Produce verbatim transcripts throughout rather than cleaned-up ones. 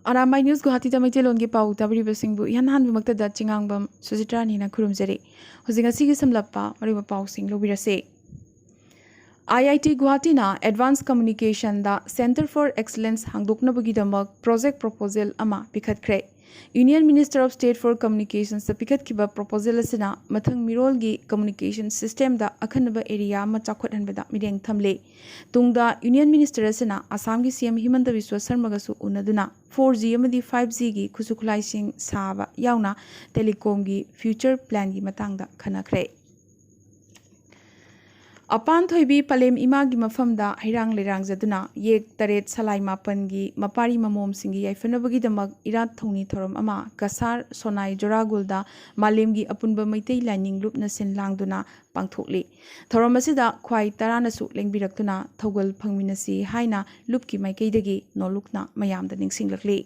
Arambai news ꯒꯨꯋꯥꯍꯥꯇꯤꯗ ꯃꯩꯇꯩꯂꯣꯟꯒꯤ ꯄꯥꯎ ꯇꯥꯕꯤꯔꯤꯕꯁꯤꯡꯕꯨ ꯏꯍꯥꯟ ꯍꯥꯟꯕꯃꯛꯇꯗ ꯆꯤꯉꯥꯡꯕꯝ ꯁꯨꯖꯤꯇ꯭ꯔꯥꯅꯤꯅ ꯈꯨꯔꯨꯝꯖꯔꯤ꯫ ꯍꯧꯖꯤꯛ ꯉꯁꯤꯒꯤ ꯁꯝꯂꯞꯄ ꯃꯔꯨꯑꯣꯏꯕ ꯄꯥꯎꯁꯤꯡ ꯂꯧꯕꯤꯔꯁꯤ꯫ ꯑꯥꯏ ꯑꯥꯏ ꯇꯤ ꯒꯨꯋꯥꯍꯥꯇꯤꯅ ꯑꯦꯗꯚꯥꯟꯁ ꯀꯝꯃ꯭ꯌꯨꯅꯤꯀꯦꯁꯟꯗ Centre for Excellence ꯍꯥꯡꯗꯣꯛꯅꯕꯒꯤꯗꯃꯛ ꯄ꯭ꯔꯣꯖꯦꯛ ꯄ꯭ꯔꯣꯄꯣꯖꯦꯜ ꯑꯃ ꯄꯤꯈꯠꯈ꯭ꯔꯦ꯫ Union Minister of State for Communications ꯇ ꯄꯤꯈꯠꯈꯤꯕ ꯄ꯭ꯔꯣꯄꯣꯖꯦꯜ ꯑꯁꯤꯅ ꯃꯊꯪ ꯃꯤꯔꯣꯜꯒꯤ ꯀꯝꯃ꯭ꯌꯨꯅꯤꯀꯦꯁꯟ ꯁꯤꯁꯇꯦꯝꯗ ꯑꯈꯟꯅꯕ ꯑꯦꯔꯤꯌꯥ ꯑꯃ ꯆꯥꯎꯈꯠꯍꯟꯕꯗ ꯃꯤꯠꯌꯦꯡ ꯊꯝꯂꯤ꯫ ꯇꯨꯡꯗ ꯌꯨꯅꯤꯌꯟ ꯃꯤꯅꯤꯁꯇꯔ ꯑꯁꯤꯅ ꯑꯁꯥꯝꯒꯤ ꯁꯤ ꯑꯦꯝ ꯍꯤꯃꯟꯇ ꯕꯤꯁ꯭ꯋ ꯁꯔꯃꯒꯁꯨ ꯎꯅꯗꯨꯅ ꯐꯣꯔ ꯖꯤ ꯑꯃꯗꯤ ꯐꯥꯏꯚ ꯖꯤꯒꯤ ꯈꯨꯠꯁꯨ ꯈꯨꯠꯂꯥꯏꯁꯤꯡ ꯁꯥꯕ ꯌꯥꯎꯅ ꯇꯦꯂꯤꯀꯣꯝꯒꯤ ꯐ꯭ꯌꯨꯆꯔ ꯄ꯭ꯂꯥꯟꯒꯤ ꯃꯇꯥꯡꯗ ꯈꯟꯅꯈ꯭ꯔꯦ꯫ ꯑꯄꯥꯟ ꯊꯣꯏꯕꯤ ꯄꯂꯦꯝ ꯏꯃꯥꯒꯤ ꯃꯐꯝꯗ ꯍꯩꯔꯥꯡ ꯂꯩꯔꯥꯡꯖꯗꯨꯅ ꯌꯦꯛ ꯇꯔꯦꯠ ꯁꯂꯥꯏ ꯃꯥꯄꯟꯒꯤ ꯃꯄꯥꯔꯤ ꯃꯃꯣꯝꯁꯤꯡꯒꯤ ꯌꯥꯏꯐꯅꯕꯒꯤꯗꯃꯛ ꯏꯔꯥꯠ ꯊꯧꯅꯤ ꯊꯧꯔꯝ ꯑꯃ ꯀꯁꯥꯔ ꯁꯣꯅꯥꯏ ꯖꯣꯔꯥꯒꯨꯜꯗ ꯃꯥꯂꯦꯝꯒꯤ ꯑꯄꯨꯟꯕ ꯃꯩꯇꯩ ꯂꯥꯏꯅꯤꯡ ꯂꯨꯞꯅ ꯁꯤꯟ ꯂꯥꯡꯗꯨꯅ ꯄꯥꯡꯊꯣꯛꯂꯤ꯫ ꯊꯧꯔꯝ ꯑꯁꯤꯗ ꯈ꯭ꯋꯥꯏ ꯇꯔꯥꯅꯁꯨ ꯂꯦꯡꯕꯤꯔꯛꯇꯨꯅ ꯊꯧꯒꯜ ꯐꯪꯃꯤꯟꯅꯁꯤ ꯍꯥꯏꯅ ꯂꯨꯞꯀꯤ ꯃꯥꯏꯀꯩꯗꯒꯤ ꯅꯣꯜꯂꯨꯛꯅ ꯃꯌꯥꯝꯗ ꯅꯤꯡꯁꯤꯡꯂꯛꯂꯤ꯫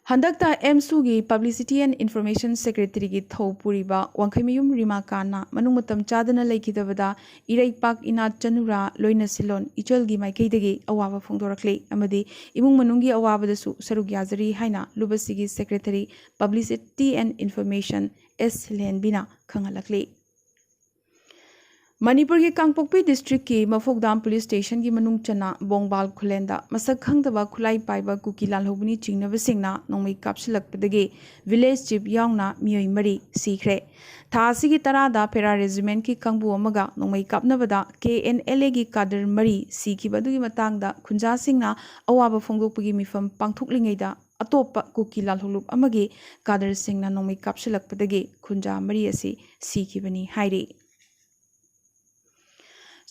ꯍꯟꯗꯛꯇ ꯑꯦꯝꯁꯨꯒꯤ Publicity and Information Secretaryꯒꯤ ꯊꯧ ꯄꯨꯔꯤꯕ ꯋꯥꯡꯈꯩꯃꯌꯨꯝ ꯔꯤꯃꯥꯀꯥꯟꯅ ꯃꯅꯨꯡ ꯃꯇꯝ ꯆꯥꯗꯅ ꯂꯩꯈꯤꯗꯕꯗ ꯏꯔꯩꯄꯥꯛ ꯏꯅꯥꯠ ꯆꯅꯨꯔꯥ ꯂꯣꯏꯅ ꯁꯤꯜꯂꯣꯟ ꯏꯆꯜꯒꯤ ꯃꯥꯏꯀꯩꯗꯒꯤ ꯑꯋꯥꯕ ꯐꯣꯡꯗꯣꯔꯛꯂꯤ ꯑꯃꯗꯤ ꯏꯃꯨꯡ ꯃꯅꯨꯡꯒꯤ ꯑꯋꯥꯕꯗꯁꯨ ꯁꯔꯨꯛ ꯌꯥꯖꯔꯤ ꯍꯥꯏꯅ ꯂꯨꯞ ꯑꯁꯤꯒꯤ Secretary, Publicity and Information ꯑꯦꯁ ꯁꯤꯜꯍꯦꯟꯕꯤꯅ ꯈꯪꯍꯜꯂꯛꯂꯤ꯫ ꯃꯅꯤꯄꯨꯔꯒꯤ ꯀꯥꯡꯄꯣꯛꯄꯤ ꯗꯤꯁꯇ꯭ꯔꯤꯛꯀꯤ ꯃꯐꯧꯗꯥꯝ ꯄꯨꯂꯤꯁ ꯁ꯭ꯇꯦꯁꯟꯒꯤ ꯃꯅꯨꯡ ꯆꯟꯅ ꯕꯣꯡꯕꯥꯜ ꯈꯨꯂꯦꯟꯗ ꯃꯁꯛ ꯈꯪꯗꯕ ꯈꯨꯠꯂꯥꯏ ꯄꯥꯏꯕ ꯀꯨꯀꯤ ꯂꯥꯜꯍꯧꯕꯅꯤ ꯆꯤꯡꯅꯕꯁꯤꯡꯅ ꯅꯣꯡꯃꯩ ꯀꯥꯞꯁꯤꯜꯂꯛꯄꯗꯒꯤ village chief ꯌꯥꯎꯅ ꯃꯤꯑꯣꯏ ꯃꯔꯤ ꯁꯤꯈ꯭ꯔꯦ꯫ ꯊꯥ ꯑꯁꯤꯒꯤ ꯇꯔꯥꯗ para regimentꯀꯤ ꯀꯥꯡꯕꯨ ꯑꯃꯒ ꯅꯣꯡꯃꯩ ꯀꯥꯞꯅꯕꯗ ꯀꯦ ꯑꯦꯟ ꯑꯦꯜ ꯑꯦꯒꯤ ꯀꯥꯗꯔ ꯃꯔꯤ ꯁꯤꯈꯤꯕ ꯑꯗꯨꯒꯤ ꯃꯇꯥꯡꯗ ꯈꯨꯟꯖꯥꯁꯤꯡꯅ ꯑꯋꯥꯕ ꯐꯣꯡꯗꯣꯛꯄꯒꯤ ꯃꯤꯐꯝ ꯄꯥꯡꯊꯣꯛꯂꯤꯉꯩꯗ ꯑꯇꯣꯞꯄ ꯀꯨꯀꯤ ꯂꯥꯜꯍꯧꯂꯨꯞ ꯑꯃꯒꯤ ꯀꯥꯗꯔꯁꯤꯡꯅ ꯅꯣꯡꯃꯩ ꯀꯥꯞꯁꯤꯜꯂꯛꯄꯗꯒꯤ ꯈꯨꯟꯖꯥ ꯃꯔꯤ ꯑꯁꯤ ꯁꯤꯈꯤꯕꯅꯤ ꯍꯥꯏꯔꯤ꯫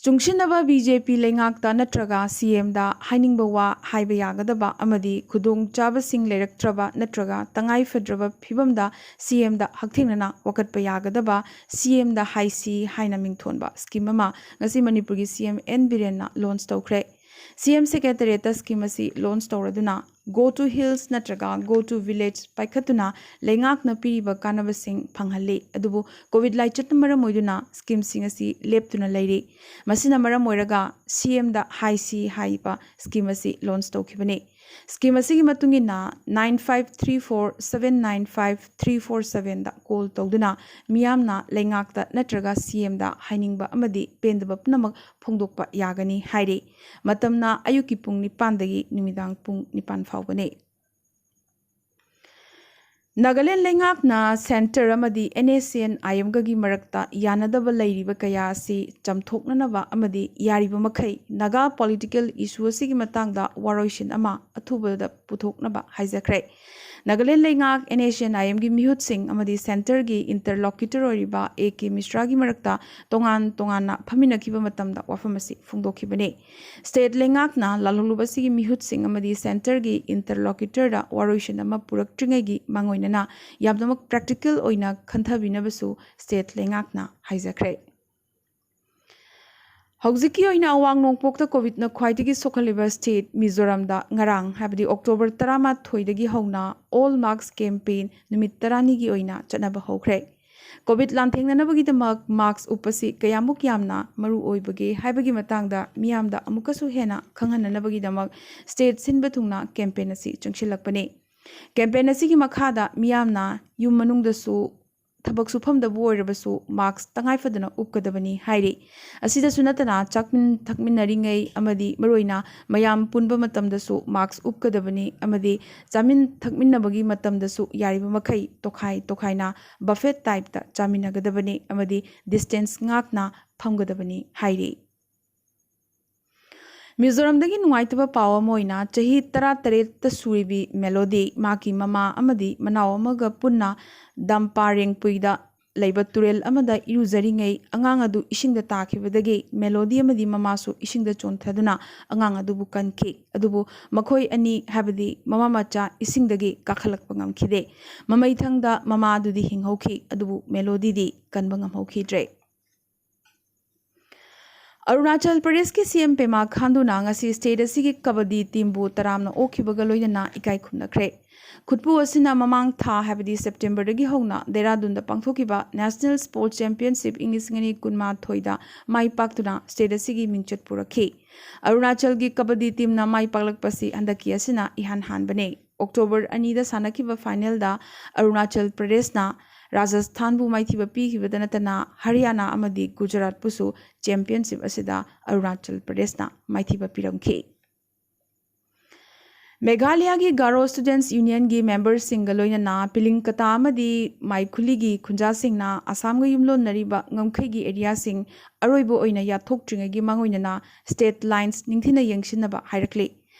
ꯆꯨꯡꯁꯤꯟꯅꯕ ꯕꯤ ꯖꯦ ꯄꯤ ꯂꯩꯉꯥꯛꯇ ꯅꯠꯇ꯭ꯔꯒ ꯁꯤ ꯑꯦꯝꯗ ꯍꯥꯏꯅꯤꯡꯕ ꯋꯥ ꯍꯥꯏꯕ ꯌꯥꯒꯗꯕ ꯑꯃꯗꯤ ꯈꯨꯗꯣꯡꯆꯥꯕꯁꯤꯡ ꯂꯩꯔꯛꯇ꯭ꯔꯕ ꯅꯠꯇ꯭ꯔꯒ ꯇꯉꯥꯏ ꯐꯗ꯭ꯔꯕ ꯐꯤꯕꯝꯗ ꯁꯤ ꯑꯦꯝꯗ ꯍꯛꯊꯦꯡꯅꯅ ꯋꯥꯀꯠꯄ ꯌꯥꯒꯗꯕ ꯁꯤ ꯑꯦꯝꯗ ꯍꯥꯏꯁꯤ ꯍꯥꯏꯅ ꯃꯤꯡꯊꯣꯟꯕ ꯁ꯭ꯀꯤꯝ ꯑꯃ ꯉꯁꯤ ꯃꯅꯤꯄꯨꯔꯒꯤ ꯁꯤ ꯑꯦꯝ ꯑꯦꯟ ꯕꯤꯔꯦꯟꯅ ꯂꯣꯟꯆ ꯇꯧꯈ꯭ꯔꯦ꯫ ꯁꯤ ꯑꯦꯝ ꯁꯦꯀ꯭ꯔꯦꯇꯔꯤꯌꯦꯠꯇ ꯁ꯭ꯀꯤꯝ ꯑꯁꯤ ꯂꯣꯟꯆ ꯇꯧꯔꯗꯨꯅ Go to Hills ꯅꯠꯇ꯭ꯔꯒ Go to Village ꯄꯥꯏꯈꯠꯇꯨꯅ ꯂꯩꯉꯥꯛꯅ ꯄꯤꯔꯤꯕ ꯀꯥꯟꯅꯕꯁꯤꯡ ꯐꯪꯍꯜꯂꯤ꯫ ꯑꯗꯨꯕꯨ ꯀꯣꯚꯤꯗ ꯂꯥꯏꯆꯠꯅ ꯃꯔꯝ ꯑꯣꯏꯗꯨꯅ ꯁ꯭ꯀꯤꯝꯁꯤꯡ ꯑꯁꯤ ꯂꯦꯞꯇꯨꯅ ꯂꯩꯔꯤ꯫ ꯃꯁꯤꯅ ꯃꯔꯝ ꯑꯣꯏꯔꯒ ꯁꯤ ꯑꯦꯝꯗ ꯍꯥꯏꯁꯤ ꯍꯥꯏꯕ ꯁ꯭ꯀꯤꯝ ꯑꯁꯤ ꯂꯣꯟꯆ ꯇꯧꯈꯤꯕꯅꯤ꯫ ꯁ꯭ꯀꯤꯝ ꯑꯁꯤꯒꯤ ꯃꯇꯨꯡ ꯏꯟꯅ nine five three four seven nine five three four seven ꯗ ꯀꯣꯜ ꯇꯧꯗꯨꯅ ꯃꯤꯌꯥꯝꯅ ꯂꯩꯉꯥꯛꯇ ꯅꯠꯇ꯭ꯔꯒ ꯁꯤ ꯑꯦꯝꯗ ꯍꯥꯏꯅꯤꯡꯕ ꯑꯃꯗꯤ ꯄꯦꯟꯗꯕ ꯄꯨꯝꯅꯃꯛ ꯐꯣꯡꯗꯣꯛꯄ ꯌꯥꯒꯅꯤ ꯍꯥꯏꯔꯤ꯫ ꯃꯇꯝꯅ ꯑꯌꯨꯛꯀꯤ ꯄꯨꯡ ꯅꯤꯄꯥꯟꯗꯒꯤ ꯅꯨꯃꯤꯗꯥꯡ ꯄꯨꯡ ꯅꯤꯄꯥꯟ ꯐꯥꯎꯕꯅꯤ꯫ ꯅꯥꯒꯥꯂꯦꯟ ꯂꯩꯉꯥꯛꯅ ꯁꯦꯟꯇꯔ ꯑꯃꯗꯤ ꯑꯦꯟ ꯑꯦꯁ ꯑꯦꯟ ꯑꯥꯏ ꯑꯦꯝꯒꯒꯤ ꯃꯔꯛꯇ ꯌꯥꯅꯗꯕ ꯂꯩꯔꯤꯕ ꯀꯌꯥ ꯑꯁꯤ ꯆꯝꯊꯣꯛꯅꯅꯕ ꯑꯃꯗꯤ ꯌꯥꯔꯤꯕ ꯃꯈꯩ ꯅꯥꯒꯥ ꯄꯣꯂꯤꯇꯤꯀꯦꯜ ꯏꯁꯨ ꯑꯁꯤꯒꯤ ꯃꯇꯥꯡꯗ ꯋꯥꯔꯣꯏꯁꯤꯟ ꯑꯃ ꯑꯊꯨꯕꯗ ꯄꯨꯊꯣꯛꯅꯕ ꯍꯥꯏꯖꯈ꯭ꯔꯦ꯫ ꯅꯥꯒꯥꯂꯦꯟ ꯂꯩꯉꯥꯛ, ꯑꯦꯟ ꯑꯦꯁ ꯑꯦꯟ ꯑꯥꯏ ꯑꯦꯝꯒꯤ ꯃꯤꯍꯨꯠꯁꯤꯡ ꯑꯃꯗꯤ ꯁꯦꯟꯇꯔꯒꯤ ꯏꯟꯇꯔꯂꯣꯀ꯭ꯌꯨꯇꯔ ꯑꯣꯏꯔꯤꯕ ꯑꯦ ꯀꯦ ꯃꯤꯁ꯭ꯔꯥꯒꯤ ꯃꯔꯛꯇ ꯇꯣꯉꯥꯟ ꯇꯣꯉꯥꯟꯅ ꯐꯝꯃꯤꯟꯅꯈꯤꯕ ꯃꯇꯝꯗ ꯋꯥꯐꯝ ꯑꯁꯤ ꯐꯣꯡꯗꯣꯛꯈꯤꯕꯅꯤ꯫ ꯁ꯭ꯇꯦꯠ ꯂꯩꯉꯥꯛꯅ ꯂꯥꯜꯍꯧꯂꯨꯕꯁꯤꯒꯤ ꯃꯤꯍꯨꯠꯁꯤꯡ ꯑꯃꯗꯤ ꯁꯦꯟꯇꯔꯒꯤ ꯏꯟꯇꯔꯂꯣꯀ꯭ꯌꯨꯇꯔꯗ ꯋꯥꯔꯣꯏꯁꯤꯟ ꯑꯃ ꯄꯨꯔꯛꯇ꯭ꯔꯤꯉꯩꯒꯤ ꯃꯥꯡꯑꯣꯏꯅꯅ ꯌꯥꯝꯅꯃꯛ ꯄ꯭ꯔꯦꯛꯇꯤꯀꯦꯜ ꯑꯣꯏꯅ ꯈꯟꯊꯕꯤꯅꯕꯁꯨ ꯁ꯭ꯇꯦꯠ ꯂꯩꯉꯥꯛꯅ ꯍꯥꯏꯖꯈ꯭ꯔꯦ꯫ ꯍꯧꯖꯤꯛꯀꯤ ꯑꯣꯏꯅ ꯑꯋꯥꯡ ꯅꯣꯡꯄꯣꯛꯇ ꯀꯣꯚꯤꯗꯅ ꯈ꯭ꯋꯥꯏꯗꯒꯤ ꯁꯣꯛꯍꯜꯂꯤꯕ ꯁ꯭ꯇꯦꯠ ꯃꯤꯖꯣꯔꯥꯝꯗ ꯉꯔꯥꯡ, ꯍꯥꯏꯕꯗꯤ ꯑꯣꯛꯇꯣꯕꯔ ꯇꯔꯥꯃꯥꯊꯣꯏꯗꯒꯤ ꯍꯧꯅ ꯑꯣꯜ ꯃꯥꯁ꯭ꯛ ꯀꯦꯝꯄꯦꯟ ꯅꯨꯃꯤꯠ ꯇꯔꯥꯅꯤꯒꯤ ꯑꯣꯏꯅ ꯆꯠꯅꯕ ꯍꯧꯈ꯭ꯔꯦ꯫ ꯀꯣꯚꯤꯗ ꯂꯥꯟꯊꯦꯡꯅꯅꯕꯒꯤꯗꯃꯛ ꯃꯥꯁ꯭ꯛ ꯎꯞꯄꯁꯤ ꯀꯌꯥꯃꯨꯛ ꯌꯥꯝꯅ ꯃꯔꯨ ꯑꯣꯏꯕꯒꯦ ꯍꯥꯏꯕꯒꯤ ꯃꯇꯥꯡꯗ ꯃꯤꯌꯥꯝꯗ ꯑꯃꯨꯛꯀꯁꯨ ꯍꯦꯟꯅ ꯈꯪꯍꯟꯅꯅꯕꯒꯤꯗꯃꯛ ꯁ꯭ꯇꯦꯠ ꯁꯤꯟꯕ ꯊꯨꯡꯅ ꯀꯦꯝꯄꯦꯟ ꯑꯁꯤ ꯆꯪꯁꯤꯜꯂꯛꯄꯅꯤ꯫ ꯀꯦꯝꯄꯦꯟ ꯑꯁꯤꯒꯤ ꯃꯈꯥꯗ ꯃꯤꯌꯥꯝꯅ ꯌꯨꯝ ꯃꯅꯨꯡꯗꯁꯨ ꯊꯕꯛ ꯁꯨꯐꯝꯗꯕꯨ ꯑꯣꯏꯔꯕꯁꯨ ꯃꯥꯁ꯭ꯛ ꯇꯉꯥꯏ ꯐꯗꯅ ꯎꯞꯀꯗꯕꯅꯤ ꯍꯥꯏꯔꯤ꯫ ꯑꯁꯤꯗꯁꯨ ꯅꯠꯇꯅ ꯆꯥꯃꯤꯟ ꯊꯛꯃꯤꯟꯅꯔꯤꯉꯩ ꯑꯃꯗꯤ ꯃꯔꯨꯑꯣꯏꯅ ꯃꯌꯥꯝ ꯄꯨꯟꯕ ꯃꯇꯝꯗꯁꯨ ꯃꯥꯁ꯭ꯛ ꯎꯞꯀꯗꯕꯅꯤ ꯑꯃꯗꯤ ꯆꯥꯃꯤꯟ ꯊꯛꯃꯤꯟꯅꯕꯒꯤ ꯃꯇꯝꯗꯁꯨ ꯌꯥꯔꯤꯕ ꯃꯈꯩ ꯇꯣꯈꯥꯏ ꯇꯣꯈꯥꯏꯅ ꯕꯐꯦꯠ ꯇꯥꯏꯞꯇ ꯆꯥꯃꯤꯟꯅꯒꯗꯕꯅꯤ ꯑꯃꯗꯤ ꯗꯤꯁꯇꯦꯟꯁ ꯉꯥꯛꯅ ꯐꯝꯒꯗꯕꯅꯤ ꯍꯥꯏꯔꯤ꯫ ꯃꯤꯖꯣꯔꯥꯝꯗꯒꯤ ꯅꯨꯡꯉꯥꯏꯇꯕ ꯄꯥꯎ ꯑꯃ ꯑꯣꯏꯅ, ꯆꯍꯤ ꯇꯔꯥꯇꯔꯦꯠꯇ ꯁꯨꯔꯤꯕꯤ ꯃꯦꯂꯣꯗꯤ ꯃꯍꯥꯛꯀꯤ ꯃꯃꯥ ꯑꯃꯗꯤ ꯃꯅꯥꯎ ꯑꯃꯒ ꯄꯨꯟꯅ ꯗꯝꯄꯥꯔꯦꯡꯄꯨꯏꯗ ꯂꯩꯕ ꯇꯨꯔꯦꯜ ꯑꯃꯗ ꯏꯔꯨꯖꯔꯤꯉꯩ ꯑꯉꯥꯡ ꯑꯗꯨ ꯏꯁꯤꯡꯗ ꯇꯥꯈꯤꯕꯗꯒꯤ ꯃꯦꯂꯣꯗꯤ ꯑꯃꯗꯤ ꯃꯃꯥꯁꯨ ꯏꯁꯤꯡꯗ ꯆꯣꯟꯊꯗꯨꯅ ꯑꯉꯥꯡ ꯑꯗꯨꯕꯨ ꯀꯟꯈꯤ꯫ ꯑꯗꯨꯕꯨ ꯃꯈꯣꯏ ꯑꯅꯤ, ꯍꯥꯏꯕꯗꯤ ꯃꯃꯥ ꯃꯆꯥ, ꯏꯁꯤꯡꯗꯒꯤ ꯀꯥꯈꯠꯂꯛꯄ ꯉꯝꯈꯤꯗꯦ꯫ ꯃꯃꯩꯊꯪꯗ ꯃꯃꯥ ꯑꯗꯨꯗꯤ ꯍꯤꯡꯍꯧꯈꯤ, ꯑꯗꯨꯕꯨ ꯃꯦꯂꯣꯗꯤꯗꯤ ꯀꯟꯕ ꯉꯝꯍꯧꯈꯤꯗ꯭ꯔꯦ꯫ ꯑꯔꯨꯅꯥꯆꯜ ꯄ꯭ꯔꯗꯦꯁꯀꯤ ꯁꯤ ꯑꯦꯝ ꯄꯦꯃꯥ ꯈꯥꯟꯗꯨꯅ ꯉꯁꯤ ꯁ꯭ꯇꯦꯠ ꯑꯁꯤꯒꯤ ꯀꯕꯗꯗꯤ ꯇꯤꯝꯕꯨ ꯇꯔꯥꯝꯅ ꯑꯣꯛꯈꯤꯕꯒ ꯂꯣꯏꯅꯅ ꯏꯀꯥꯏ ꯈꯨꯝꯅꯈ꯭ꯔꯦ꯫ ꯈꯨꯠꯄꯨ ꯑꯁꯤꯅ ꯃꯃꯥꯡ ꯊꯥ, ꯍꯥꯏꯕꯗꯤ ꯁꯦꯞꯇꯦꯝꯕꯔꯗꯒꯤ ꯍꯧꯅ ꯗꯦꯔꯥꯗꯨꯟꯗ ꯄꯥꯡꯊꯣꯛꯈꯤꯕ ꯅꯦꯁꯅꯦꯜ ꯁ꯭ꯄꯣꯔꯠꯁ ꯆꯦꯝꯄꯤꯌꯟꯁꯤꯞ ꯏꯪ ꯂꯤꯁꯤꯡ ꯑꯅꯤ ꯀꯨꯟꯃꯥꯊꯣꯏꯗ ꯃꯥꯏ ꯄꯥꯛꯇꯨꯅ ꯁ꯭ꯇꯦꯠ ꯑꯁꯤꯒꯤ ꯃꯤꯡꯆꯠ ꯄꯨꯔꯛꯈꯤ꯫ ꯑꯔꯨꯅꯥꯆꯜꯒꯤ ꯀꯕꯗꯗꯤ ꯇꯤꯝꯅ ꯃꯥꯏ ꯄꯥꯛꯂꯛꯄꯁꯤ ꯍꯟꯗꯛꯀꯤ ꯑꯁꯤꯅ ꯏꯍꯥꯟ ꯍꯥꯟꯕꯅꯤ꯫ ꯑꯣꯛꯇꯣꯕꯔ ꯑꯅꯤꯗ ꯁꯥꯟꯅꯈꯤꯕ ꯐꯥꯏꯅꯦꯜꯗ ꯑꯔꯨꯅꯥꯆꯜ ꯄ꯭ꯔꯗꯦꯁꯅ ꯔꯥꯖꯁꯊꯥꯟꯕꯨ ꯃꯥꯏꯊꯤꯕ ꯄꯤꯈꯤꯕꯗ ꯅꯠꯇꯅ ꯍꯔꯤꯌꯥꯅꯥ ꯑꯃꯗꯤ ꯒꯨꯖꯔꯥꯠꯄꯨꯁꯨ ꯆꯦꯝꯄꯤꯌꯟꯁꯤꯞ ꯑꯁꯤꯗ ꯑꯔꯨꯅꯥꯆꯜ ꯄ꯭ꯔꯗꯦꯁꯅ ꯃꯥꯏꯊꯤꯕ ꯄꯤꯔꯝꯈꯤ꯫ ꯃꯦꯘꯥꯂꯌꯥꯒꯤ ꯒꯥꯔꯣ ꯁ꯭ꯇꯨꯗꯦꯟꯠꯁ ꯌꯨꯅꯤꯌꯟꯒꯤ ꯃꯦꯝꯕꯔꯁꯤꯡꯒ ꯂꯣꯏꯅꯅ ꯄꯤꯂꯤꯡꯀꯇꯥ ꯑꯃꯗꯤ ꯃꯥꯏꯈꯨꯂꯤꯒꯤ ꯈꯨꯟꯖꯥꯁꯤꯡꯅ ꯑꯁꯥꯝꯒ ꯌꯨꯝꯂꯣꯟꯅꯔꯤꯕ ꯉꯝꯈꯩꯒꯤ ꯑꯦꯔꯤꯌꯥꯁꯤꯡ ꯑꯔꯣꯏꯕ ꯑꯣꯏꯅ ꯌꯥꯠꯊꯣꯛꯇ꯭ꯔꯤꯉꯩꯒꯤ ꯃꯥꯡꯑꯣꯏꯅꯅ ꯁ꯭ꯇꯦꯠ ꯂꯥꯏꯟꯁ ꯅꯤꯡꯊꯤꯅ ꯌꯦꯡꯁꯤꯟꯅꯕ ꯍꯥꯏꯔꯛꯂꯤ꯫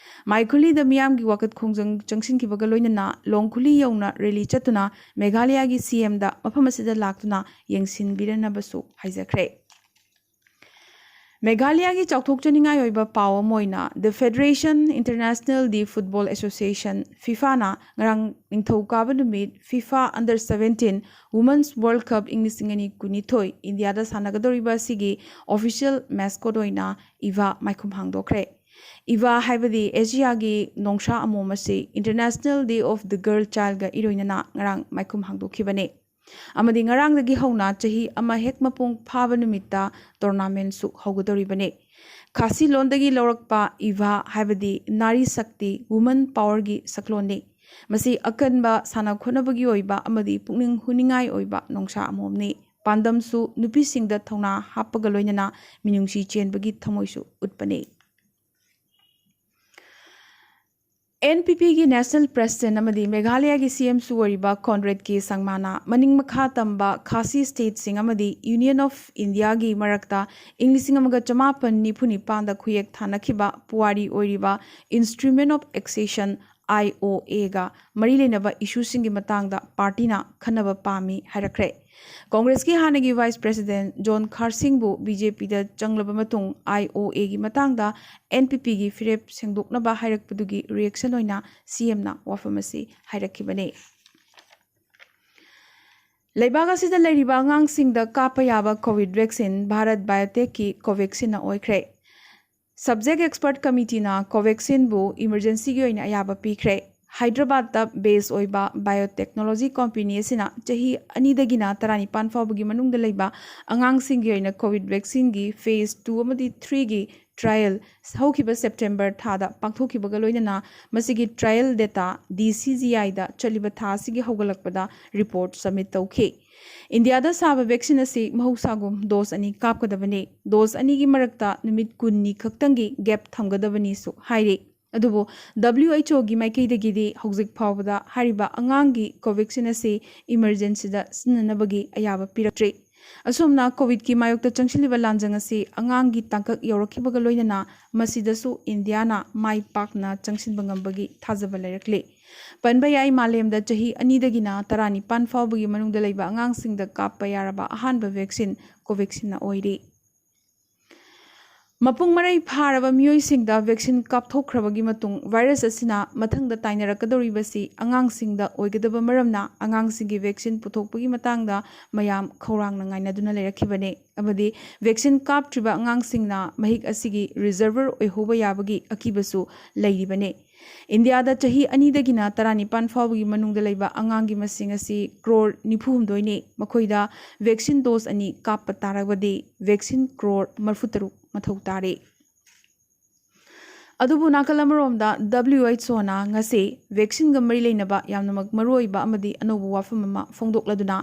ꯃꯥꯏꯈꯨꯂꯤꯗ ꯃꯤꯌꯥꯝꯒꯤ ꯋꯥꯀꯠ ꯈꯣꯡꯖꯪ ꯆꯪꯁꯤꯟꯈꯤꯕꯒ ꯂꯣꯏꯅꯅ ꯂꯣꯡꯈꯨꯂꯤ ꯌꯧꯅ ꯔꯦꯂꯤ ꯆꯠꯇꯨꯅ ꯃꯦꯘꯥꯂꯌꯥꯒꯤ ꯁꯤ ꯑꯦꯝꯗ ꯃꯐꯝ ꯑꯁꯤꯗ ꯂꯥꯛꯇꯨꯅ ꯌꯦꯡꯁꯤꯟꯕꯤꯔꯅꯕꯁꯨ ꯍꯥꯏꯖꯈ꯭ꯔꯦ꯫ ꯃꯦꯘꯥꯂꯌꯥꯒꯤ ꯆꯥꯎꯊꯣꯛꯆꯅꯤꯡꯉꯥꯏ ꯑꯣꯏꯕ ꯄꯥꯎ ꯑꯃ ꯑꯣꯏꯅ, The Federation International de Football Association, ꯐꯤꯐꯥꯅ ꯉꯔꯥꯡ ꯅꯤꯡꯊꯧꯀꯥꯕ ꯅꯨꯃꯤꯠ FIFA under seventeen women's world cup ꯏꯪ ꯂꯤꯁꯤꯡ ꯑꯅꯤ ꯀꯨꯟꯅꯤꯊꯣꯏ ꯏꯟꯗꯤꯌꯥꯗ ꯁꯥꯟꯅꯒꯗꯧꯔꯤꯕ ꯑꯁꯤꯒꯤ ꯑꯣꯐꯤꯁꯤꯌꯦꯜ ꯃꯦꯁꯀꯣꯠ ꯑꯣꯏꯅ ꯏꯚꯥ ꯃꯥꯏꯈꯨꯝ ꯍꯥꯡꯗꯣꯛꯈ꯭ꯔꯦ꯫ ꯏꯚꯥ ꯍꯥꯏꯕꯗꯤ ꯑꯦꯁꯤꯌꯥꯒꯤ ꯅꯣꯡꯁꯥ ꯑꯃꯣꯝ ꯑꯁꯤ International Day of the Girl Childꯒ ꯏꯔꯣꯏꯅꯅ ꯉꯔꯥꯡ ꯃꯥꯏꯈꯨꯝ ꯍꯥꯡꯗꯣꯛꯈꯤꯕꯅꯤ꯫ ꯑꯃꯗꯤ ꯉꯔꯥꯡꯗꯒꯤ ꯍꯧꯅ ꯆꯍꯤ ꯑꯃ ꯍꯦꯛ ꯃꯄꯨꯡ ꯐꯥꯕ ꯅꯨꯃꯤꯠꯇ ꯇꯣꯔꯅꯥꯃꯦꯟꯠꯁꯨ ꯍꯧꯒꯗꯧꯔꯤꯕꯅꯤ꯫ ꯈꯥꯁꯤ ꯂꯣꯟꯗꯒꯤ ꯂꯧꯔꯛꯄ ꯏꯚꯥ ꯍꯥꯏꯕꯗꯤ ꯅꯥꯔꯤ ꯁꯛꯇꯤ, ꯋꯨꯃꯟ ꯄꯥꯋꯔꯒꯤ ꯁꯛꯂꯣꯟꯅꯤ꯫ ꯃꯁꯤ ꯑꯀꯟꯕ ꯁꯥꯟꯅ ꯈꯣꯠꯅꯕꯒꯤ ꯑꯣꯏꯕ ꯑꯃꯗꯤ ꯄꯨꯛꯅꯤꯡ ꯍꯨꯅꯤꯡꯉꯥꯏ ꯑꯣꯏꯕ ꯅꯣꯡꯁꯥ ꯑꯃꯣꯝꯅꯤ꯫ ꯄꯥꯟꯗꯝꯁꯨ ꯅꯨꯄꯤꯁꯤꯡꯗ ꯊꯧꯅꯥ ꯍꯥꯞꯄꯒ ꯂꯣꯏꯅꯅ ꯃꯤꯅꯨꯡꯁꯤ ꯆꯦꯟꯕꯒꯤ ꯊꯃꯣꯏꯁꯨ ꯎꯠꯄꯅꯤ꯫ ꯑꯦꯟ ꯄꯤ ꯄꯤꯒꯤ ꯅꯦꯁꯅꯦꯜ ꯄ꯭ꯔꯦꯁꯤꯗꯦꯟꯠ ꯑꯃꯗꯤ ꯃꯦꯘꯥꯂꯌꯥꯒꯤ ꯁꯤ ꯑꯦꯝꯁꯨ ꯑꯣꯏꯔꯤꯕ ꯀꯣꯟꯔꯦꯗ ꯀꯦ ꯁꯪꯃꯥꯅ ꯃꯅꯤꯡ ꯃꯈꯥ ꯇꯝꯕ ꯈꯥꯁꯤ ꯁ꯭ꯇꯦꯠꯁꯤꯡ ꯑꯃꯗꯤ ꯌꯨꯅꯤꯌꯟ ꯑꯣꯐ ꯏꯟꯗꯤꯌꯥꯒꯤ ꯃꯔꯛꯇ ꯏꯪ ꯂꯤꯁꯤꯡ ꯑꯃꯒ ꯆꯃꯥꯄꯟ ꯅꯤꯐꯨ ꯅꯤꯄꯥꯟꯗ ꯈꯨꯌꯦꯛ ꯊꯥꯅꯈꯤꯕ ꯄꯨꯋꯥꯔꯤ ꯑꯣꯏꯔꯤꯕ Instrument of Accession, I O ꯑꯦꯒ ꯃꯔꯤ ꯂꯩꯅꯕ ꯏꯁꯨꯁꯤꯡꯒꯤ ꯃꯇꯥꯡꯗ ꯄꯥꯔꯇꯤꯅ ꯈꯟꯅꯕ ꯄꯥꯝꯃꯤ ꯍꯥꯏꯔꯛꯈ꯭ꯔꯦ꯫ ꯀꯣꯡꯒ꯭ꯔꯦꯁꯀꯤ ꯍꯥꯟꯅꯒꯤ ꯚꯥꯏꯁ ꯄ꯭ꯔꯦꯁꯤꯗꯦꯟꯠ ꯖꯣꯟ ꯈꯥꯔꯁꯤꯡꯕꯨ ꯕꯤ ꯖꯦ ꯄꯤꯗ ꯆꯪꯂꯕ ꯃꯇꯨꯡ ꯑꯥꯏ ꯑꯣ ꯑꯦꯒꯤ ꯃꯇꯥꯡꯗ ꯑꯦꯟ ꯄꯤ ꯄꯤꯒꯤ ꯐꯤꯔꯦꯞ ꯁꯦꯡꯗꯣꯛꯅꯕ ꯍꯥꯏꯔꯛꯄꯗꯨꯒꯤ ꯔꯤꯑꯦꯛꯁꯟ ꯑꯣꯏꯅ ꯁꯤ ꯑꯦꯝꯅ ꯋꯥꯐꯝ ꯑꯁꯤ ꯍꯥꯏꯔꯛꯈꯤꯕꯅꯤ꯫ ꯂꯩꯕꯥꯛ ꯑꯁꯤꯗ ꯂꯩꯔꯤꯕ ꯑꯉꯥꯡꯁꯤꯡꯗ ꯀꯥꯞꯄ ꯌꯥꯕ ꯀꯣꯚꯤꯗ ꯚꯦꯛꯁꯤꯟ ꯚꯥꯔꯠ ꯕꯥꯏꯑꯣꯇꯦꯛꯀꯤ ꯀꯣꯚꯦꯛꯁꯤꯟꯅ ꯑꯣꯏꯈ꯭ꯔꯦ꯫ ꯁꯕꯖꯦꯛ ꯑꯦꯛꯁꯄꯔꯠ ꯀꯃꯤꯇꯤꯅ ꯀꯣꯚꯦꯛꯁꯤꯟꯕꯨ ꯏꯃꯔꯖꯦꯟꯁꯤꯒꯤ ꯑꯣꯏꯅ ꯑꯌꯥꯕ ꯄꯤꯈ꯭ꯔꯦ꯫ ꯍꯥꯏꯗ꯭ꯔꯕꯥꯗꯇ ꯕꯦꯁ ꯑꯣꯏꯕ ꯕꯥꯏꯑꯣꯇꯦꯛꯅꯣꯂꯣꯖꯤ ꯀꯣꯝꯄꯦꯅꯤ ꯑꯁꯤꯅ ꯆꯍꯤ ꯑꯅꯤꯗꯒꯤꯅ ꯇꯔꯥꯅꯤꯄꯥꯟ ꯐꯥꯎꯕꯒꯤ ꯃꯅꯨꯡꯗ ꯂꯩꯕ ꯑꯉꯥꯡꯁꯤꯡꯒꯤ ꯑꯣꯏꯅ ꯀꯣꯚꯤꯗ ꯚꯦꯛꯁꯤꯟꯒꯤ ꯐꯦꯖ ꯇꯨ ꯑꯃꯗꯤ ꯊ꯭ꯔꯤꯒꯤ ꯇ꯭ꯔꯥꯏꯌꯦꯜ ꯍꯧꯈꯤꯕ ꯁꯦꯞꯇꯦꯝꯕꯔ ꯊꯥꯗ ꯄꯥꯡꯊꯣꯛꯈꯤꯕꯒ ꯂꯣꯏꯅꯅ ꯃꯁꯤꯒꯤ ꯇ꯭ꯔꯥꯏꯌꯦꯜ ꯗꯦꯇꯥ ꯗꯤ ꯁꯤ ꯖꯤ ꯑꯥꯏꯗ ꯆꯠꯂꯤꯕ ꯊꯥ ꯑꯁꯤꯒꯤ ꯍꯧꯒꯠꯂꯛꯄꯗ ꯔꯤꯄꯣꯔꯠ ꯁꯕꯃꯤꯠ ꯇꯧꯈꯤ꯫ ꯏꯟꯗꯤꯌꯥꯗ ꯁꯥꯕ ꯚꯦꯛꯁꯤꯟ ꯑꯁꯤ ꯃꯍꯧꯁꯥꯒꯨꯝ ꯗꯣꯁ ꯑꯅꯤ ꯀꯥꯞꯀꯗꯕꯅꯤ꯫ ꯗꯣꯁ ꯑꯅꯤꯒꯤ ꯃꯔꯛꯇ ꯅꯨꯃꯤꯠ ꯀꯨꯟꯅꯤ ꯈꯛꯇꯪꯒꯤ ꯒꯦꯞ ꯊꯝꯒꯗꯕꯅꯤꯁꯨ ꯍꯥꯏꯔꯤ꯫ ꯑꯗꯨꯕꯨ ꯗꯕ꯭ꯂꯤꯎ ꯑꯩꯆ ꯑꯣꯒꯤ ꯃꯥꯏꯀꯩꯗꯒꯤꯗꯤ ꯍꯧꯖꯤꯛ ꯐꯥꯎꯕꯗ ꯍꯥꯏꯔꯤꯕ ꯑꯉꯥꯡꯒꯤ ꯀꯣꯚꯦꯛꯁꯤꯟ ꯑꯁꯤ ꯏꯃꯔꯖꯦꯟꯁꯤꯗ ꯁꯤꯖꯤꯟꯅꯅꯕꯒꯤ ꯑꯌꯥꯕ ꯄꯤꯔꯛꯇ꯭ꯔꯤ꯫ ꯑꯁꯣꯝꯅ ꯀꯣꯚꯤꯗꯀꯤ ꯃꯥꯌꯣꯛꯇ ꯆꯪꯁꯤꯜꯂꯤꯕ ꯂꯥꯟꯖꯪ ꯑꯁꯤ ꯑꯉꯥꯡꯒꯤ ꯇꯥꯡꯀꯛ ꯌꯧꯔꯛꯈꯤꯕꯒ ꯂꯣꯏꯅꯅ ꯃꯁꯤꯗꯁꯨ ꯏꯟꯗꯤꯌꯥꯅ ꯃꯥꯏ ꯄꯥꯛꯅ ꯆꯪꯁꯤꯟꯕ ꯉꯝꯕꯒꯤ ꯊꯥꯖꯕ ꯂꯩꯔꯛꯂꯤ꯫ ꯄꯟꯕ ꯌꯥꯏ, ꯃꯥꯂꯦꯝꯗ ꯆꯍꯤ ꯑꯅꯤꯗꯒꯤꯅ ꯇꯔꯥꯅꯤꯄꯥꯟ ꯐꯥꯎꯕꯒꯤ ꯃꯅꯨꯡꯗ ꯂꯩꯕ ꯑꯉꯥꯡꯁꯤꯡꯗ ꯀꯥꯞꯄ ꯌꯥꯔꯕ ꯑꯍꯥꯟꯕ ꯚꯦꯛꯁꯤꯟ ꯀꯣꯚꯦꯛꯁꯤꯟꯅ ꯑꯣꯏꯔꯤ꯫ ꯃꯄꯨꯡ ꯃꯔꯩ ꯐꯥꯔꯕ ꯃꯤꯑꯣꯏꯁꯤꯡꯗ ꯚꯦꯛꯁꯤꯟ ꯀꯥꯞꯊꯣꯛꯈ꯭ꯔꯕꯒꯤ ꯃꯇꯨꯡ ꯚꯥꯏꯔꯁ ꯑꯁꯤꯅ ꯃꯊꯪꯗ ꯇꯥꯏꯅꯔꯛꯀꯗꯧꯔꯤꯕꯁꯤ ꯑꯉꯥꯡꯁꯤꯡꯗ ꯑꯣꯏꯒꯗꯕ ꯃꯔꯝꯅ ꯑꯉꯥꯡꯁꯤꯡꯒꯤ ꯚꯦꯛꯁꯤꯟ ꯄꯨꯊꯣꯛꯄꯒꯤ ꯃꯇꯥꯡꯗ ꯃꯌꯥꯝ ꯈꯧꯔꯥꯡꯅ ꯉꯥꯏꯅꯗꯨꯅ ꯂꯩꯔꯛꯈꯤꯕꯅꯤ꯫ ꯑꯃꯗꯤ ꯚꯦꯛꯁꯤꯟ ꯀꯥꯞꯇ꯭ꯔꯤꯕ ꯑꯉꯥꯡꯁꯤꯡꯅ ꯃꯍꯤꯛ ꯑꯁꯤꯒꯤ ꯔꯤꯖꯔꯚꯔ ꯑꯣꯏꯍꯧꯕ ꯌꯥꯕꯒꯤ ꯑꯀꯤꯕꯁꯨ ꯂꯩꯔꯤꯕꯅꯤ꯫ ꯏꯟꯗꯤꯌꯥꯗ ꯆꯍꯤ ꯑꯅꯤꯗꯒꯤꯅ ꯇꯔꯥꯅꯤꯄꯥꯟ ꯐꯥꯎꯕꯒꯤ ꯃꯅꯨꯡꯗ ꯂꯩꯕ ꯑꯉꯥꯡꯒꯤ ꯃꯁꯤꯡ ꯑꯁꯤ ꯀ꯭ꯔꯣꯔ ꯅꯤꯐꯨ ꯍꯨꯝꯗꯣꯏꯅꯤ꯫ ꯃꯈꯣꯏꯗ ꯚꯦꯛꯁꯤꯟ ꯗꯣꯁ ꯑꯅꯤ ꯀꯥꯞꯄ ꯇꯥꯔꯕꯗꯤ ꯚꯦꯛꯁꯤꯟ ꯀ꯭ꯔꯣꯔ ꯃꯔꯤꯐꯨ ꯇꯔꯨꯛ ꯃꯊꯧ ꯇꯥꯔꯤ꯫ ꯑꯗꯨꯕꯨ ꯅꯥꯀꯜ ꯑꯃꯔꯣꯝꯗ ꯗꯕ꯭ꯂꯤꯎ ꯑꯩꯆ ꯑꯣꯅ ꯉꯁꯤ ꯚꯦꯛꯁꯤꯟꯒ ꯃꯔꯤ ꯂꯩꯅꯕ ꯌꯥꯝꯅꯃꯛ ꯃꯔꯨꯑꯣꯏꯕ ꯑꯃꯗꯤ ꯑꯅꯧꯕ ꯋꯥꯐꯝ ꯑꯃ ꯐꯣꯡꯗꯣꯛꯂꯗꯨꯅ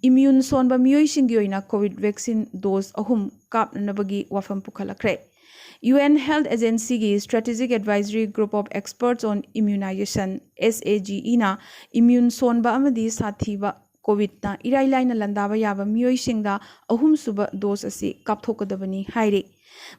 ꯏꯝꯃ꯭ꯌꯨꯟ ꯁꯣꯟꯕ ꯃꯤꯑꯣꯏꯁꯤꯡꯒꯤ ꯑꯣꯏꯅ ꯀꯣꯚꯤꯗ ꯚꯦꯛꯁꯤꯟ ꯗꯣꯁ ꯑꯍꯨꯝ ꯀꯥꯞꯅꯅꯕꯒꯤ ꯋꯥꯐꯝ ꯄꯨꯈꯠꯂꯛꯈ꯭ꯔꯦ꯫ ꯌꯨ ꯑꯦꯟ ꯍꯦꯜꯊ ꯑꯦꯖꯦꯟꯁꯤꯒꯤ Strategic Advisory Group of Experts on Immunization, S A G ꯏꯅ ꯏꯝꯃ꯭ꯌꯨꯟ ꯁꯣꯟꯕ ꯑꯃꯗꯤ ꯁꯥꯊꯤꯕ ꯀꯣꯚꯤꯗꯅ ꯏꯔꯥꯏ ꯂꯥꯏꯅ ꯂꯥꯟꯗꯥꯕ ꯌꯥꯕ ꯃꯤꯑꯣꯏꯁꯤꯡꯗ ꯑꯍꯨꯝꯁꯨꯕ ꯗꯣꯁ ꯑꯁꯤ ꯀꯥꯞꯊꯣꯛꯀꯗꯕꯅꯤ ꯍꯥꯏꯔꯤ꯫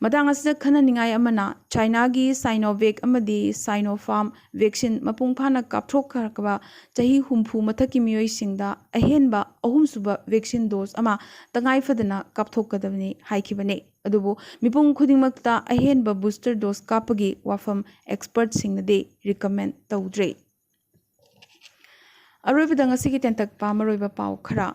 ꯃꯇꯥꯡ ꯑꯁꯤꯗ ꯈꯟꯅꯅꯤꯡꯉꯥꯏ ꯑꯃꯅ, ꯆꯥꯏꯅꯥꯒꯤ ꯁꯥꯏꯅꯣꯚꯦꯛ ꯑꯃꯗꯤ ꯁꯥꯏꯅꯣꯐꯥꯔꯝ ꯚꯦꯛꯁꯤꯟ ꯃꯄꯨꯡ ꯐꯥꯅ ꯀꯥꯞꯊꯣꯛꯈ꯭ꯔꯕ ꯆꯍꯤ ꯍꯨꯝꯐꯨ ꯃꯊꯛꯀꯤ ꯃꯤꯑꯣꯏꯁꯤꯡꯗ ꯑꯍꯦꯟꯕ ꯑꯍꯨꯝꯁꯨꯕ ꯚꯦꯛꯁꯤꯟ ꯗꯣꯁ ꯑꯃ ꯇꯉꯥꯏ ꯐꯗꯅ ꯀꯥꯞꯊꯣꯛꯀꯗꯕꯅꯤ ꯍꯥꯏꯈꯤꯕꯅꯤ꯫ ꯑꯗꯨꯕꯨ ꯃꯤꯄꯨꯝ ꯈꯨꯗꯤꯡꯃꯛꯇ ꯑꯍꯦꯟꯕ ꯕꯨꯁꯇꯔ ꯗꯣꯁ ꯀꯥꯞꯄꯒꯤ ꯋꯥꯐꯝ ꯑꯦꯛꯁꯄꯔꯠꯁꯤꯡꯅꯗꯤ ꯔꯤꯀꯃꯦꯟ ꯇꯧꯗ꯭ꯔꯤ꯫ ꯑꯔꯣꯏꯕꯗ ꯉꯁꯤꯒꯤ ꯇꯦꯟꯇꯛꯄ ꯃꯔꯨꯑꯣꯏꯕ ꯄꯥꯎ ꯈꯔ꯫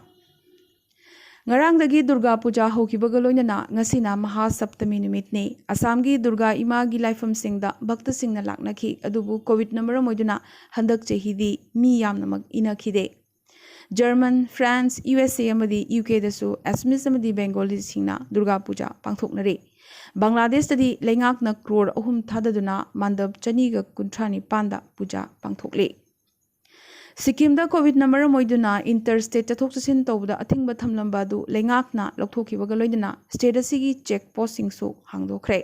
ꯉꯔꯥꯡꯗꯒꯤ ꯗꯨꯔꯒꯥ ꯄꯨꯖꯥ ꯍꯧꯈꯤꯕꯒ ꯂꯣꯏꯅꯅ ꯉꯁꯤꯅ ꯃꯍꯥ ꯁꯞꯇꯃꯤ ꯅꯨꯃꯤꯠꯅꯤ꯫ ꯑꯁꯥꯝꯒꯤ ꯗꯨꯔꯒꯥ ꯏꯃꯥꯒꯤ ꯂꯥꯏꯐꯝꯁꯤꯡꯗ ꯚꯛꯇꯁꯤꯡꯅ ꯂꯥꯛꯅꯈꯤ, ꯑꯗꯨꯕꯨ ꯀꯣꯚꯤꯗꯅ ꯃꯔꯝ ꯑꯣꯏꯗꯨꯅ ꯍꯟꯗꯛ ꯆꯍꯤꯗꯤ ꯃꯤ ꯌꯥꯝꯅꯃꯛ ꯏꯅꯈꯤꯗꯦ꯫ ꯖꯔꯃꯟ, ꯐ꯭ꯔꯥꯟꯁ, ꯌꯨ ꯑꯦꯁ ꯑꯦ ꯑꯃꯗꯤ ꯌꯨ ꯀꯦꯗꯁꯨ ꯑꯦꯁꯃꯤꯁ ꯑꯃꯗꯤ ꯕꯦꯡꯒꯣꯂꯤꯁꯤꯡꯅ ꯗꯨꯔꯒꯥ ꯄꯨꯖꯥ ꯄꯥꯡꯊꯣꯛꯅꯔꯤ꯫ ꯕꯪꯒ꯭ꯂꯥꯗꯦꯁꯇꯗꯤ ꯂꯩꯉꯥꯛꯅ ꯀ꯭ꯔꯣꯔ ꯑꯍꯨꯝ ꯊꯥꯗꯗꯨꯅ ꯃꯥꯟꯗꯞ ꯆꯅꯤꯒ ꯀꯨꯟꯊ꯭ꯔꯥ ꯅꯤꯄꯥꯟꯗ ꯄꯨꯖꯥ ꯄꯥꯡꯊꯣꯛꯂꯤ꯫ ꯁꯤꯛꯀꯤꯝꯗ ꯀꯣꯚꯤꯗꯅ ꯃꯔꯝ ꯑꯣꯏꯗꯨꯅ ꯏꯟꯇꯔ ꯁ꯭ꯇꯦꯠ ꯆꯠꯊꯣꯛ ꯆꯠꯁꯤꯟ ꯇꯧꯕꯗ ꯑꯊꯤꯡꯕ ꯊꯝꯂꯝꯕ ꯑꯗꯨ ꯂꯩꯉꯥꯛꯅ ꯂꯧꯊꯣꯛꯈꯤꯕꯒ ꯂꯣꯏꯅꯅ ꯁ꯭ꯇꯦꯠ ꯑꯁꯤꯒꯤ ꯆꯦꯛ ꯄꯣꯁꯁꯤꯡꯁꯨ ꯍꯥꯡꯗꯣꯛꯈ꯭ꯔꯦ꯫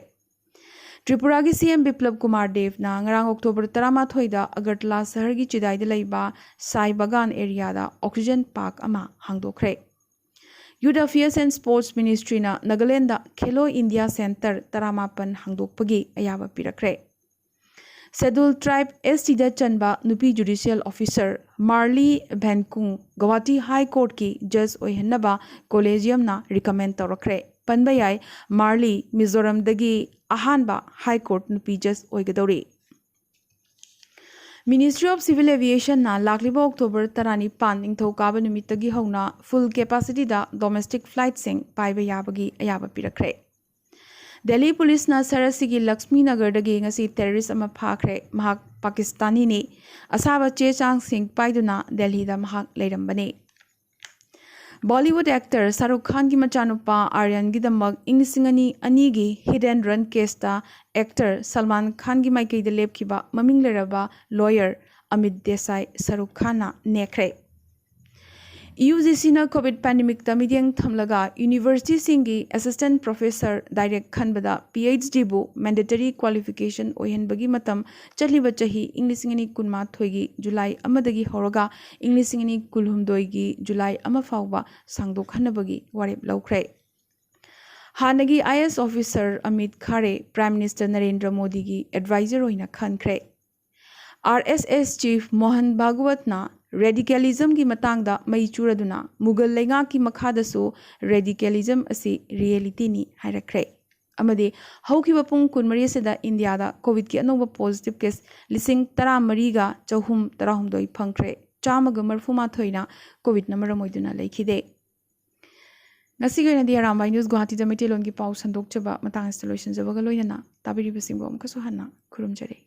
ꯇ꯭ꯔꯤꯄꯨꯔꯥꯒꯤ ꯁꯤ ꯑꯦꯝ ꯕꯤꯄ꯭ꯂꯕ ꯀꯨꯃꯥꯔ ꯗꯦꯕꯅ ꯉꯔꯥꯡ ꯑꯣꯛꯇꯣꯕꯔ ꯇꯔꯥꯃꯥꯊꯣꯏꯗ ꯑꯒꯔꯇꯂꯥ ꯁꯍꯔꯒꯤ ꯆꯤꯗꯥꯏꯗ ꯂꯩꯕ ꯁꯥꯏ ꯕꯒꯥꯟ ꯑꯦꯔꯤꯌꯥꯗ ꯑꯣꯛꯁꯤꯖꯟ ꯄꯥꯔꯛ ꯑꯃ ꯍꯥꯡꯗꯣꯛꯈ꯭ꯔꯦ꯫ Youth Affairs and Sports Ministryꯅ ꯅꯥꯒꯥꯂꯦꯟꯗ ꯈꯦꯂꯣ ꯏꯟꯗꯤꯌꯥ ꯁꯦꯟꯇꯔ ꯇꯔꯥꯃꯥꯄꯟ ꯍꯥꯡꯗꯣꯛꯄꯒꯤ ꯑꯌꯥꯕ ꯄꯤꯔꯛꯈ꯭ꯔꯦ꯫ ꯁꯦꯗꯨꯜ ꯇ꯭ꯔꯥꯏꯕ, ꯑꯦꯁ ꯇꯤꯗ ꯆꯟꯕ ꯅꯨꯄꯤ ꯖꯨꯗꯤꯁꯤꯌꯦꯜ ꯑꯣꯐꯤꯁꯔ ꯃꯥꯔꯂꯤ ꯚꯦꯟꯀꯨꯡ ꯒꯧꯍꯥꯇꯤ ꯍꯥꯏ ꯀꯣꯔꯠꯀꯤ ꯖꯖ ꯑꯣꯏꯍꯟꯅꯕ ꯀꯣꯂꯦꯖꯤꯌꯝꯅ ꯔꯤꯀꯃꯦꯟ ꯇꯧꯔꯛꯈ꯭ꯔꯦ꯫ ꯄꯟꯕ ꯌꯥꯏ, ꯃꯥꯔꯂꯤ ꯃꯤꯖꯣꯔꯝꯗꯒꯤ ꯑꯍꯥꯟꯕ ꯍꯥꯏ ꯀꯣꯔꯠ ꯅꯨꯄꯤ ꯖꯖ ꯑꯣꯏꯒꯗꯧꯔꯤ꯫ Ministry of Civil Aviationꯅ ꯂꯥꯛꯂꯤꯕ ꯑꯣꯛꯇꯣꯕꯔ ꯇꯔꯥꯅꯤꯄꯥꯟ, ꯅꯤꯡꯊꯧꯀꯥꯕ ꯅꯨꯃꯤꯠꯇꯒꯤ ꯍꯧꯅ full capacityꯗ domestic flightꯁꯤꯡ ꯄꯥꯏꯕ ꯌꯥꯕꯒꯤ ꯑꯌꯥꯕ ꯄꯤꯔꯛꯈ꯭ꯔꯦ꯫ ꯗꯦꯜꯂꯤ ꯄꯨꯂꯤꯁꯅ ꯁꯍꯔ ꯑꯁꯤꯒꯤ ꯂꯛꯁꯃꯤ ꯅꯒꯔꯗꯒꯤ ꯉꯁꯤ terrorist ꯑꯃ ꯐꯥꯈ꯭ꯔꯦ꯫ ꯃꯍꯥꯛ ꯄꯥꯀꯤꯁꯇꯥꯅꯤꯅꯤ꯫ ꯑꯁꯥꯕ ꯆꯦ ꯆꯥꯡꯁꯤꯡ ꯄꯥꯏꯗꯨꯅ ꯗꯦꯜꯂꯤꯗ ꯃꯍꯥꯛ ꯂꯩꯔꯝꯕꯅꯤ꯫ ꯕꯣꯂꯤꯋꯨꯗ ꯑꯦꯛꯇꯔ ꯁꯥꯔꯨꯈ ꯈꯥꯟꯒꯤ ꯃꯆꯥꯅꯨꯄꯥ ꯑꯥꯔꯌꯟꯒꯤꯗꯃꯛ ꯏꯪ ꯂꯤꯁꯤꯡ ꯑꯅꯤ ꯑꯅꯤꯒꯤ Hit and Run caseꯇ ꯑꯦꯛꯇꯔ ꯁꯜꯃꯥꯟ ꯈꯥꯟꯒꯤ ꯃꯥꯏꯀꯩꯗ ꯂꯦꯞꯈꯤꯕ ꯃꯃꯤꯡ ꯂꯩꯔꯕ lawyer ꯑꯃꯤꯠ ꯗꯦꯁꯥꯏ ꯁꯥꯔꯨꯈ ꯈꯥꯟꯅ ꯅꯦꯛꯈ꯭ꯔꯦ꯫ ꯌꯨ ꯖꯤ ꯁꯤꯅ ꯀꯣꯚꯤꯗ ꯄꯦꯟꯗꯦꯃꯤꯛꯇ ꯃꯤꯠꯌꯦꯡ ꯊꯝꯂꯒ ꯌꯨꯅꯤꯚꯔꯁꯤꯇꯤꯁꯤꯡꯒꯤ assistant professor direct ꯈꯟꯕꯗ ꯄꯤ ꯑꯩꯆ ꯗꯤꯕꯨ mandatory qualification ꯑꯣꯏꯍꯟꯕꯒꯤ ꯃꯇꯝ ꯆꯠꯂꯤꯕ ꯆꯍꯤ ꯏꯪ ꯂꯤꯁꯤꯡ ꯑꯅꯤ ꯀꯨꯟꯃꯥꯊꯣꯏꯒꯤ ꯖꯨꯂꯥꯏ ꯑꯃꯗꯒꯤ ꯍꯧꯔꯒ ꯏꯪ ꯂꯤꯁꯤꯡ ꯑꯅꯤ ꯀꯨꯟꯍꯨꯝꯗꯣꯏꯒꯤ ꯖꯨꯂꯥꯏ ꯑꯃ ꯐꯥꯎꯕ ꯁꯥꯡꯗꯣꯛꯍꯟꯅꯕꯒꯤ ꯋꯥꯔꯦꯞ ꯂꯧꯈ꯭ꯔꯦ꯫ ꯍꯥꯟꯅꯒꯤ I A S officer Amit ꯈꯥꯔꯦ Prime Minister Narendra ꯃꯣꯗꯤꯒꯤ advisor ꯑꯣꯏꯅ ꯈꯟꯈ꯭ꯔꯦ꯫ ꯑꯥꯔ ꯑꯦꯁ ꯑꯦꯁ chief ꯃꯣꯍꯟ ꯚꯥꯒꯋꯠꯅ radicalismꯒꯤ ꯃꯇꯥꯡꯗ ꯃꯩ ꯆꯨꯔꯗꯨꯅ ꯃꯨꯒꯜ ꯂꯩꯉꯥꯛꯀꯤ ꯃꯈꯥꯗꯁꯨ radicalism ꯑꯁꯤ realityꯅꯤ ꯍꯥꯏꯔꯛꯈ꯭ꯔꯦ꯫ ꯑꯃꯗꯤ ꯍꯧꯈꯤꯕ ꯄꯨꯡ ꯀꯨꯟꯃꯔꯤ ꯑꯁꯤꯗ ꯏꯟꯗꯤꯌꯥꯗ ꯀꯣꯚꯤꯗꯀꯤ ꯑꯅꯧꯕ positive case ꯂꯤꯁꯤꯡ ꯇꯔꯥꯃꯔꯤꯒ ꯆꯍꯨꯝ ꯇꯔꯥꯍꯨꯝꯗꯣꯏ ꯐꯪꯈ꯭ꯔꯦ꯫ ꯆꯥꯝꯃꯒ ꯃꯔꯤꯐꯨ ꯃꯥꯊꯣꯏꯅ ꯀꯣꯚꯤꯗꯅ ꯃꯔꯝ ꯑꯣꯏꯗꯨꯅ ꯂꯩꯈꯤꯗꯦ꯫ ꯉꯁꯤꯒꯤ ꯑꯣꯏꯅꯗꯤ ꯑꯔꯥꯝꯕꯥꯏ ꯅ꯭ꯌꯨꯁ ꯒꯨꯋꯥꯍꯥꯇꯤ ꯗ ꯃꯩꯇꯩꯂꯣꯟꯒꯤ ꯄꯥꯎ ꯁꯟꯗꯣꯛꯆꯕ ꯃꯇꯥꯡ ꯑꯁꯤꯗ ꯂꯣꯏꯁꯤꯟꯖꯕꯒ ꯂꯣꯏꯅꯅ ꯇꯥꯕꯤꯔꯤꯕꯁꯤꯡꯕꯨ ꯑꯃꯨꯛꯀꯁꯨ ꯍꯟꯅ ꯈꯨꯔꯨꯝꯖꯔꯤ꯫